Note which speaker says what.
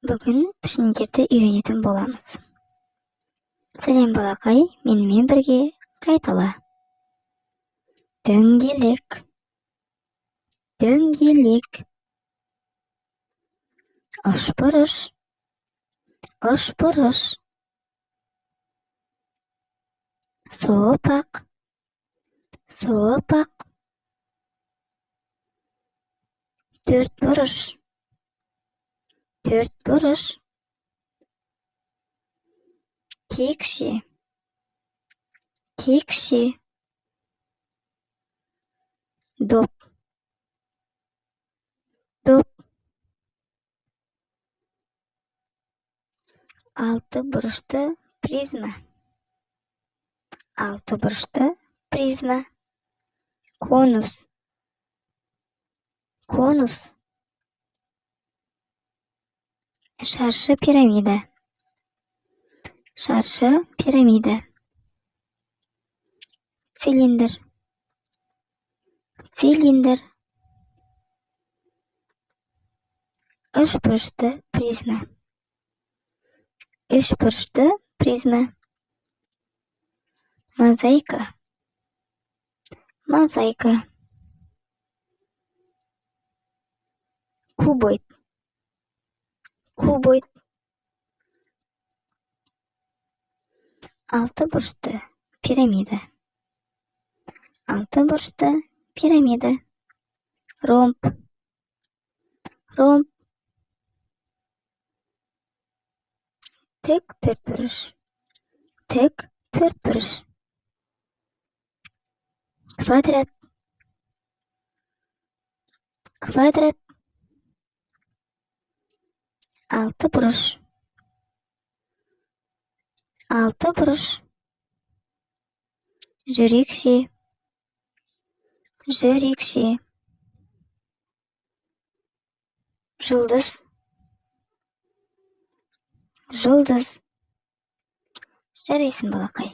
Speaker 1: Бүгін пішіндерді үйренетін боламыз. Сәлем, балақай, менімен бірге қайтала. Дөңгелек, дөңгелек. Үшбұрыш, үшбұрыш. Сопақ, сопақ. Төртбұрыш, төртбұрыш. Текше, текше. Доп, доп. Алты бұрышты призма, алты бұрышты призма. Конус, конус. Шаршы пирамида, шаршы пирамида. Цилиндр, цилиндр. Үшбұрышты призма, үшбұрышты призма. Мозаика, мозаика. Кубоид, кубоид. Алты бұрышты пирамида, алты бұрышты пирамида. Ромб, ромб. Тік төртбұрыш, тік төртбұрыш. Квадрат, квадрат. Алты бұрыш, алты бұрыш. Жүрекше, жүрекше. Жұлдыз, жұлдыз. Жарайсың, балақай.